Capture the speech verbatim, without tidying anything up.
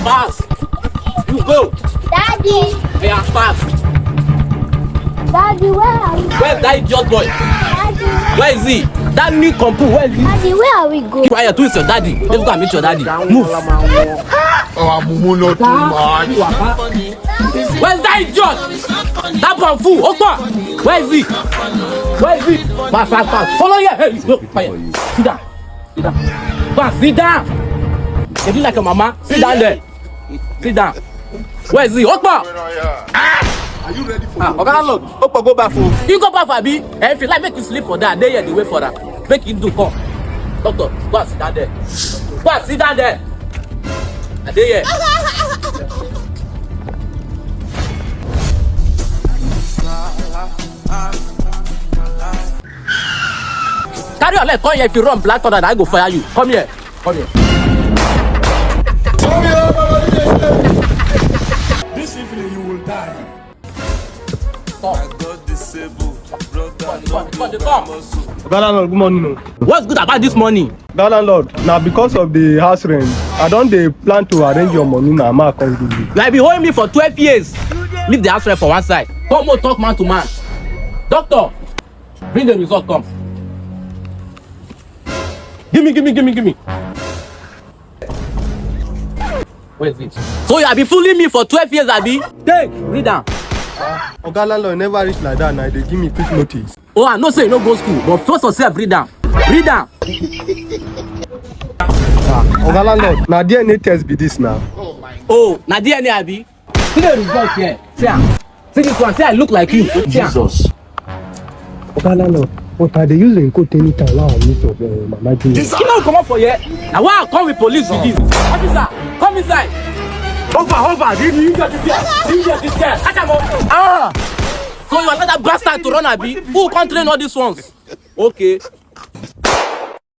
Pass. You go. Daddy, Yeah, pass. Daddy, where are you? Where's that idiot boy? Daddy, Where is he? That new compu, where is he? Daddy, where are we going? Quiet, who is your daddy? Let's go and meet your daddy. Move. Our mumu not too much. Where's that idiot? That bamfu, Opa. Where is he? Where is he? Pass, pass, pass. Follow here. Hey, no, quiet. Sit down. Sit down. Go and sit down. You do like a mama. Sit down there. Sit down. Where is he? Opa. Are you ready for Ah, Oga landlord, Opa go baff o. You go baff, abi? Eh, if you like, make you sleep for that. Dey here, dey wait for that. Make you do come. Doctor, go and sit down there. Go and sit down there. I dey here. Carry your leg come here. If you run Black Thunder, I go fire you. Come here. Come here. This evening you will die. Come. I got disabled, brother. Come, come, come, come. Oga landlord, good morning o. What's good about this money? Oga landlord, na because of the house rent, I don dey plan to arrange your money na, ma come give you. You have been holding me for twelve years. Leave the house rent for one side. Come on, talk man to man. Doctor, bring the result come. Give me, give me, give me, give me. Where is it? So you have been fooling me for twelve years, abi? Take, read am. Oga landlord, never reach like that na, dey give me quick notice. Oh, I know say you no go school, but force yourself, read am. Read am. Oga landlord, na D N A test be this na. Oh, na D N A, abi? See the result here. See am. See this one. See, I look like you. See am. Oga landlord, but I dey use raincoat anytime wey I meet up, uh, Mama Junior. You no comot for here. Na why I come with police with this. Officer, come inside. Over, over. You, you get this here. You get this here. Catch am up. Ah. So you another bastard to run, abi? Who come train all these ones? Okay.